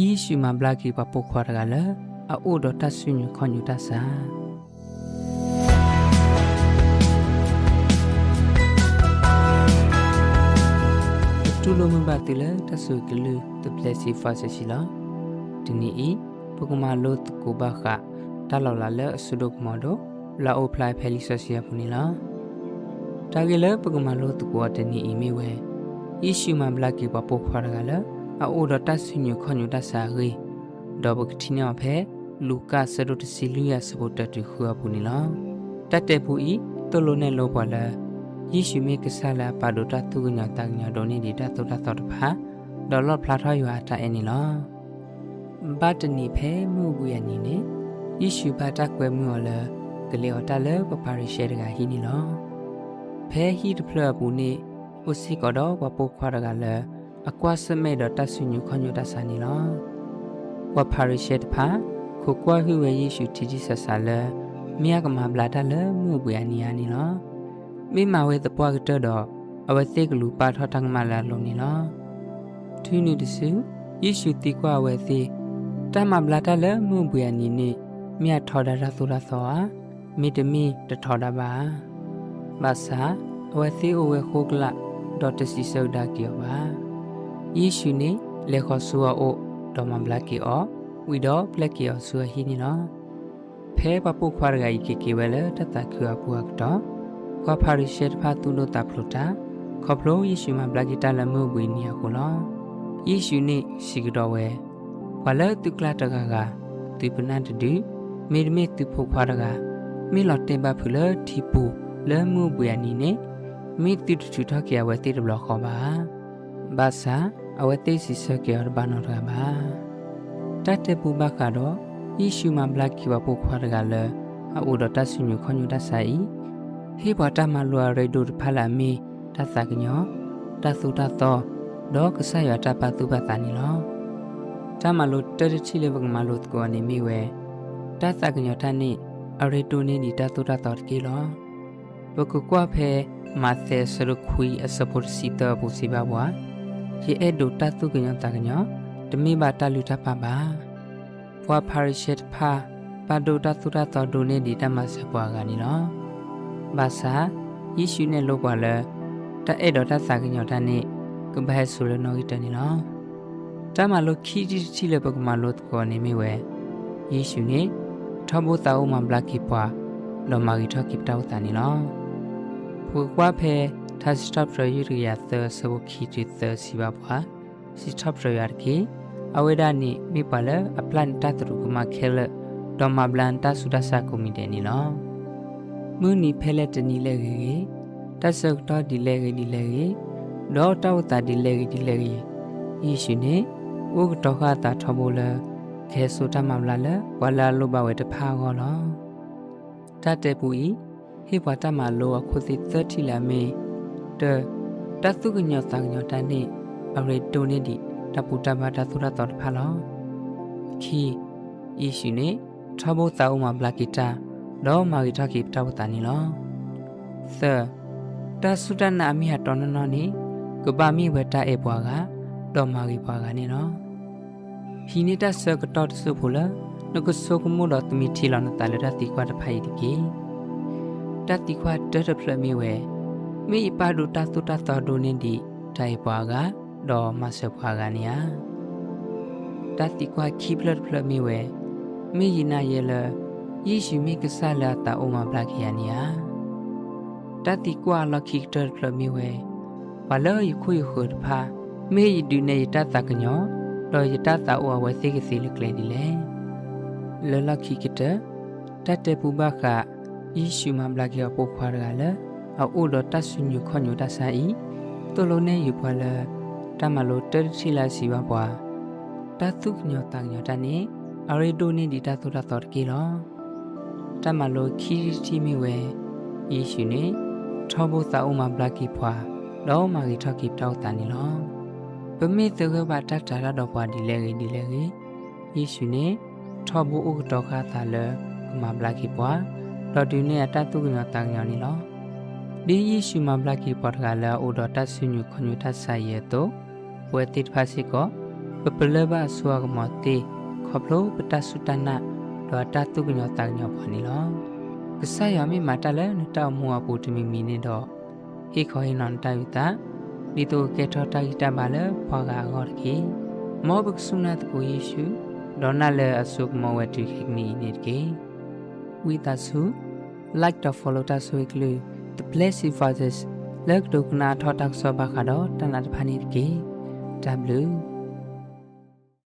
ယ့ၣ်ၡူးမၤဘျါက့ၤပှၤပိာ်ခွါတဂၤလၢ အအိၣ်ဒီးတၢ်စူညိၣ်ခီၣ်ညိၣ်တၢ်ဆါ. ပတူၢ်လိာ်မုာ်ဘၣ်သုလၢတၢ်ဆိၣ်ဂ့ၤကလုၢ် The Blessed Voice လီၤ. တနံၤအံၤ ပကမၤလိသကိးဘၣ်ဃး တၢ်လီၤလးလၢအစိဒိၣ်ကမီၤဒိၣ် လၢအအိၣ်ဖျါဖဲလံာ်စီဆှံအပူၤန့ၣ်လီၤ. တၢ်ဂ့ၢ်လၢပကမၤလိသကိးအီၤတနံၤအံၤမ့ၢ်ဝဲ ယ့ၣ်ၡူးမၤဘျါက့ၤပှၤပိာ်ခွါတဂၤလၢ အအိၣ်ဒီးတၢ်စူညိၣ်ခီၣ်ညိၣ်တၢ်ဆါအဂ့ၢ်, ဒီးပကထံၣ်န့ၢ်အီၤဖဲ လူၤကၣ်အဆၢဒိၣ်တဆံလွံၢ်အဆၢဖိတၢတုၤဃုအပူၤန့ၣ်လီၤ. တၢ်တဲပူအံၤ သိၣ်လိနဲၣ်လိပှၤလၢ ယ့ၣ်ၡူးမ့ၢ်ကစၢ်လၢအပာ်ဒိၣ်တၢ်သူၣ်ကညီၤသးကညီၤဒိးန့ၢ်ဒံးတၢ်သိၣ်တၢ်သီတဖၣ်, ဒီးလီၣ်ဖျါထီၣ်ယွၤအတၢ်အဲၣ်န့ၣ်လီၤ. ဘၣ်တနံၤဖဲမုၢ်အဘှံးအနံၤန့ၣ်, ယ့ၣ်ၡူးဘၣ်တၢ်ကွဲမုာ်အီၤလၢ ကလဲၤအီၤတၢ်လၢပှၤဖၤရံၤၡဲတဂၤဟံၣ်န့ၣ်လီၤ. ဖဲဟံၣ်တဖျၢၣ်အပူၤန့ၣ် အိၣ်စ့ၢ်ကီးဒီးပှၤပိာ်ခွါတဂၤလၢ အကွၢ်ဆၢၣ်မဲာ်ဒီးတၢ်စူညိၣ်ခီၣ်ညိၣ်တၢ်ဆါန့ၣ်လီၤ. ပှၤဖၤရံၤၡဲတဖၣ် ခိးကွၢ်ဟုၣ်ဝဲယ့ၣ်ၡူးထံထံဆးဆးလၢ မ့ၢ်အကမၤဘျါတၢ်လၢမုၢ်အဘှံးအနံၤဧါန့ၣ်လီၤ. မ့ၢ်မၤဝဲသပှၢ်ကတၢၢ်ဒီး အဝဲသ့ၣ်ကလူၤပာ်ထီၣ်တၢ်ကမၣ်လၢအလိၤန့ၣ်လီၤ. ထုးနုာ်တစု, ယ့ၣ်ၡူးသံကွၢ်အဝဲသ့ၣ်, တၢ်မၤဘျါတၢ်လၢမုၢ်အဘှံးအနံၤန့ၣ် မ့ၢ်အထီဒါတၢ်သိၣ်တၢ်သီဧါ, မ့တမ့ၢ်တထီဒါဘၣ်ဧါ. ဘၣ်ဆၣ် အဝဲသ့ၣ်အိၣ်ဝဲဃိကလာ် ဒီးတစံးဆၢကဒါက့ၤအီၤဘၣ်. ယ့ၣ်ၡူးန့ၣ် လဲၤဃီၤဆူအအိၣ် ဒီးမၤဘျါက့ၤအီၤ, ဝံၤဒီးပျဲက့ၤအီၤဆူအဟံၣ်န့ၣ်လီၤ. ဖဲပှၤပိာ်ခွါတဂၤအံၤက့ၤက့ၤဝဲလၢတၢ်သးခုအပူၤအကတီၢ်, ပှၤဖၤရံၤၡဲတဖၣ်သူၣ်ဒိၣ်သးဖျိးတၢ်, ခီဖျိယ့ၣ်ၡူးမၤဘျါက့ၤတၢ်လၢမုၢ်အဘှံးအနံၤအဃိလီၤ. ယ့ၣ်ၡူးန့ၣ်စံးကဒီးဝဲ, ပှၤလၢသုကျါတဂၤဂၤ, သုပနၢ်တဒု, မ့တမ့ၢ်သုဖိခွါတဂၤ, မ့ၢ်လီၤတဲာ်ဘၣ်ဖုးလၢထံပူၤလၢမုၢ်အဘှံးအနံၤန့ၣ်, မ့ၢ်သုတထုးထီၣ်က့ၤအဝဲသ့ၣ်တဘျီဃီဘၣ်ဧါ. ဘၣ်ဆၣ် အဝဲသ့ၣ်စံးဆၢက့ၤအီၤတဘၣ်နီတဂၤဘၣ်. တၢ်တဲပူဘၣ်ဃးဒီး ယ့ၣ်ၡူးမၤဘျါက့ၤပှၤပိာ်ခွါတဂၤလၢ အအိၣ်ဒီးတၢ်စူညိၣ်ခီၣ်ညိၣ်တၢ်ဆါအံၤ, ဟ့ၣ်ပှၤတၢ်မၤလိအရ့ဒိၣ်တဖၣ်လၢအမ့ၢ်တၢ်သးကညီၤ, တၢ်သိၣ်တၢ်သီ, ဒီးကစၢ်ယွၤတၢ်ပာ်သူၣ်ပာ်သးန့ၣ်လီၤ. တၢ်မၤလိတၢတထံၣ်လၢပကမၤလိသကိးအီၤန့ၣ်မ့ၢ်ဝဲ တၢ်သးကညီၤတၢ်န့ၣ် အရ့ဒိၣ်န့ၢ်ဒံးတၢ်သိၣ်တၢ်သီတက့ၢ်လီၤ. ပကကွၢ်ဖဲ မးသဲအဆၢဒိၣ်ခွံအဆၢဖိတဆံသၢအပူၤစံးဘၣ်ပှၤ, ယအဲၣ်ဒိးတၢ်သူၣ်ကညီၤသးကညီၤ, တမ့ၢ်ဘၣ်တၢ်လုၢ်တၢ်ပာ်ဘၣ်. ပှၤဖၤရံၤၡဲတဖၣ် ပာ်ဒိၣ်တၢ်သိၣ်တၢ်သီဒိးန့ၢ်ဒံးတၢ်မၤစၢၤပှၤအဂၤန့ၣ်လီၤ. ဘၣ်ဆၣ် ယ့ၣ်ၡူးနဲၣ်လိပှၤလၢ တၢ်အဲၣ်ဒိးတၢ်သးကညီၤတၢ်န့ၣ် ကဘၣ်ဟဲဆိးလၢနီၣ်ဂံၢ်တၢန့ၣ်လီၤ. တၢ်မၤလိခံထံၣ်တထံၣ်လၢပကမၤလိသကိးအီၤန့ၣ်မ့ၢ်ဝဲ, ယ့ၣ်ၡူးန့ၣ် ထီဘိသးအိၣ်မၤဘျါက့ၤပှၤ, ဒီးမၤဂ့ၤထီၣ်က့ၤပတၢ်အိၣ်သးန့ၣ်လီၤ. ပကကွၢ်ဖဲ ထါစံးထီၣ်ပတြၢၤ ယုၢ်တကယၤသၢ အဆၢဖိခံတုၤသၢစံးဘၣ်ပှၤ, စံးထီၣ်ပတြၢၤယွၤတက့ၢ်. အဝဲဒၣ်န့ၣ်မ့ၢ်ပှၤလၢအပျၢ်နတၢ်သရူးကမၣ်ခဲလၢာ်, ဒီးမၤဘျါနတၢ်ဆူးတၢ်ဆါကိးမံၤဒဲးန့ၣ်လီၤ. မုၢ်နံၤဖဲလဲၣ်တနံၤလဲၣ်ဂ့ၤဂ့ၤ, တၢ်ဆၢကတီၢ်ဒ်လဲၣ်ဂ့ၤဒ်လဲၣ်ဂ့ၤ, ဒီးတၢ်အိၣ်သးဒ်လဲၣ်ဂ့ၤဒ်လဲၣ်ဂ့ၤ, ယ့ၣ်ၡူးန့ၣ် အိၣ်ကတီၤဃာ်အသးထီဘိလၢ ကဟဲစိာ်တၢ်မၤဘျါလၢပှၤလၢအလိၣ်ဘၣ်ဝဲတဖၣ်အဂီၢ်လီၤ. တၢ်တဲပူအံၤ ဟ့ၣ်ပှၤတၢ်မၤလိအခိၣ်သ့ၣ်သၢထံၣ်လၢအမ့ၢ်, တၢ, တၢ်သူၣ်ကညီၤသးကညီၤတၢ်န့ၣ် အရ့ဒိၣ်န့ၢ်ဒံးတၢ်ပူၤတၢ်ဘါတၢ်သိၣ်တၢ်သီတဖၣ်လီၤ. ခံ, ယ့ၣ်ၡူးန့ၣ် ထီဘိသးအိၣ်မၤဘျါက့ၤတၢ်, ဒီးမၤဂ့ၤထီၣ်က့ၤပတၢ်အိၣ်သးန့ၣ်လီၤ. သၢ, တၢ်စူၢ်တၢ်နာ်အမ့ၢ်အတီနီၢ်နီၢ်န့ၣ် ကဘၣ်မ့ၢ်ဝဲတၢ်အဲၣ်ပှၤဂၤ, ဒီးမၤဂ့ၤပှၤဂၤန့ၣ်လီၤ. ဟံးန့ၢ်တၢ်ဆၢကတီၢ်တစိၢ်ဖိလၢ နကဆိကမိၣ်ဒီးသမံထံလီၤနသးလၢတၢ်သံကွၢ်တဖၣ်အံၤတက့ၢ်. တၢ်သံကွၢ်တၢတဖျၢၣ်မ့ၢ်ဝဲ, မ့ၢ်ယပာ်ဒိၣ်တၢ်သိၣ်တၢ်သီဒိၣ်န့ၢ်ဒံးတၢ်အဲၣ်ပှၤအဂၤ, ဒီးမၤစၢၤပှၤအဂၤန့ၣ်ဧါ. တၢ်သံကွၢ်ခံဖျၢၣ်တဖျၢၣ်မ့ၢ်ဝဲ, မ့ၢ်ယနာ်ယဲလၢ ယ့ၣ်ၡူးမ့ၢ်ကစၢ်လၢအသးအိၣ်မၤဘျါက့ၤယၤန့ၣ်ဧါ. တၢ်သံကွၢ်အလီၢ်ခံကတၢၢ်တဖျၢၣ်မ့ၢ်ဝဲ, ပှၤလၢယခိၣ်ယဃၢၤတဖၣ် မ့ၢ်ယဒုးနဲၣ်ယတၢ်သးကညီၤ, ဒီးယတၢ်သးအိၣ်အဝဲသ့ၣ်ကသ့လၢကျဲဒ်လဲၣ်. လၢလီၢ်ခံကတၢၢ်, တၢ်တဲပူဘၣ်ဃး ယ့ၣ်ၡူးမၤဘျါက့ၤအပိာ်ခွါတဂၤလၢ အအိၣ်ဒီးတၢ်စူညိၣ်ခီၣ်ညိၣ်တၢ်ဆါအံၤ, သိၣ်လိနဲၣ်ယုာ်ပှၤလၢ တၢ်မၤလိတၢတထံၣ်လၢအစံးဘၣ်ပှၤ, တၢ်သူၣ်ကညီၤသးကညီၤတၢ်န့ၣ် အရ့ဒိၣ်န့ၢ်ဒံးတၢ်သိၣ်တၢ်သီတက့ၢ်လီၤ. တၢ်မၤလိခံထံၣ်တထံၣ်မ့ၢ်ဝဲ, ယ့ၣ်ၡူးန့ၣ် ထီဘိသးအိၣ်မၤဘျါက့ၤပှၤ, ဒီးမၤဂ့ၤထီၣ်က့ၤပတၢ်အိၣ်သးန့ၣ်လီၤ. ပမ့ၢ်သဂၢၢ်ဘၣ်တၢ်တၤတၢ်ဒီးပှၤဒ်လဲၣ်ဂ့ၤဒ်လဲၣ်ဂ့ၤ, ယ့ၣ်ၡူးန့ၣ် ထီဘိအိၣ်ကတီၤဃာ်အသးလၢ ကမၤဘျါက့ၤပှၤ, ဒီးဒုးနဲၣ်အတၢ်သူၣ်ကညီၤသးကညီၤန့ၣ်လီၤ. ဒ်ယ့ၣ်ၡူးမၤဘျါက့ၤပှၤတဂၤလၢအအိၣ်ဒီးတၢ်စူညိၣ်ခီၣ်ညိၣ်တၢ်ဆါအံၤအသိး, ပဝဲသ့ၣ်တဖၣ်စ့ၢ်ကီး ပပလၢဘၣ်အစိအကမီၤသ့ ခီဖျိပတၢ်စူၢ်တၢ်နာ် ဒီးအတၢ်သူၣ်ကညီၤသးကညီၤပှၤန့ၣ်လီၤ. ကစၢ်ယွၤမ့ၢ်မၤတၢ်လၢနတၢ်အိၣ်မူအပူၤတမံၤမံၤန့ၣ်ဒီး, ဟ့ၣ်ခီဟ့ၣ်နီၤနတၢ်အုၣ်သး, ဒ်သိးကကဲထီၣ်တၢ်ဂံၢ်တၢ်ဘါလၢပှၤဂၤအဂီၢ်တက့ၢ်. မ်ပကစူၢ်နာ်သကိးယ့ၣ်ၡူး, ဒီးနာ်လၢအစိကမီၤဝဲတုၤခဲကနံၣ်အံၤန့ၣ်တက့ၢ်. ဝံသးစူၤ like ဒီး follow တၢ်ဆိၣ်ဂ့ၤကလုၢ် The Blessed Voices လၢကဒိကနၣ်အါထီၣ်တၢ်ကစီၣ်ဘၣ်ဃးဒီးတၢ်နာ်တဖၣ်န့ၣ်တက့ၢ်. တၢ်ဘျုး